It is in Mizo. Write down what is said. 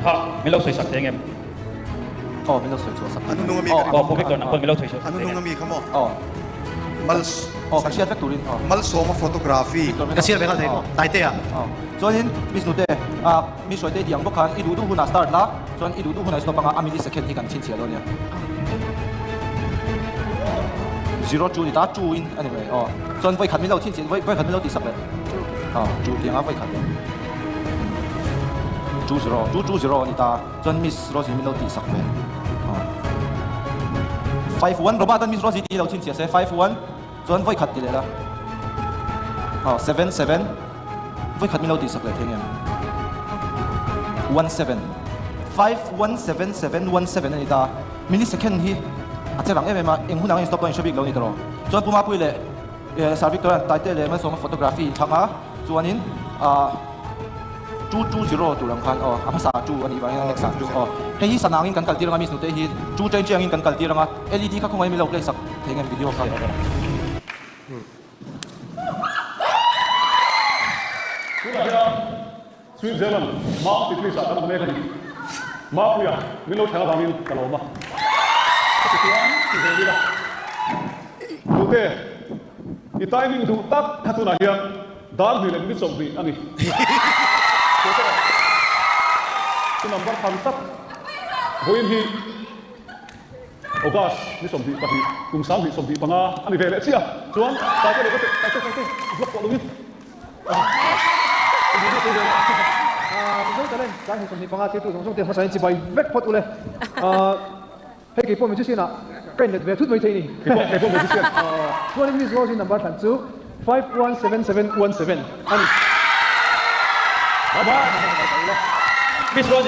Kha min lo sawi sak thei engem? Aw min lo sawi chhuah sak thei engem? Aw Pu Victor nang pawn min lo sawi chhuah sak thei engem? A nunung ami kha maw? Aw. Mal Aw ka hriat vek turin aw. Malsawma photography. Ka chhiar ve nghal thei maw? Taitea. Aw. Chuanin Miss Nute ah mi hruaite tih ang bawk khan i duh duh hunah start la, chuan i duh duh hunah i stop anga a millisecond hi kan chhinchhiah dawn nia. Zero two ni ta, two in a ni mai aw. Chuan vawikhat min lo chhinchhiah vawikhat min lo tihsak leh. Aw two tih anga vawikhat leh. 20 220 a ni ta chuan Miss Rosie min lo tihsak ve aw 51 Robert an Miss Rosie tih hi lo chhinchhiah se 51 chuan vawikhat ti leh la aw 77 vawikhat min lo tihsak leh thei ngem 17 517717 a ni ta millisecond hi a che rang em em a eng hunah nge stop dawn in hre bik lo ni tawh chuan Pu Mapuii leh Sir Victor an Taite leh Malsawma photography thlang a chuanin ah 220 tur ang khan aw a hmasa ah 2 a nih vangin a next ah 2 aw hei hi sana angin kan kal tir anga miss nute hi 2 train chiang in kan kal tir anga LED kha khawngaih min lo play sak thei ngem video kha. Tunah hian Switzerland Mount Titlis ah kan awm mek a ni. Mapuia min lo thleng avangin ka lawm a. Chutichuan ti ve ila. Nute, i timing duh tak kha tunah hian Dar hnih leh minute 20 a ni. Chu number tham tak vawiin hi August ni 22 kum 2025 a ni ve leh chiah. Chuan Taite leh ka te Taite Taite vlog pawh lungin Mizo talent 2025 tirtu zawng zawng te hmasa in chibai vek phawt ule. Hei kei pawh musician ah ka inlet ve thut mai thei ni. Kei pawh kei pawh musician. Chuanin Miss Rosie number thlan chu 517717 a ni. Bye bye. Miss Rosie.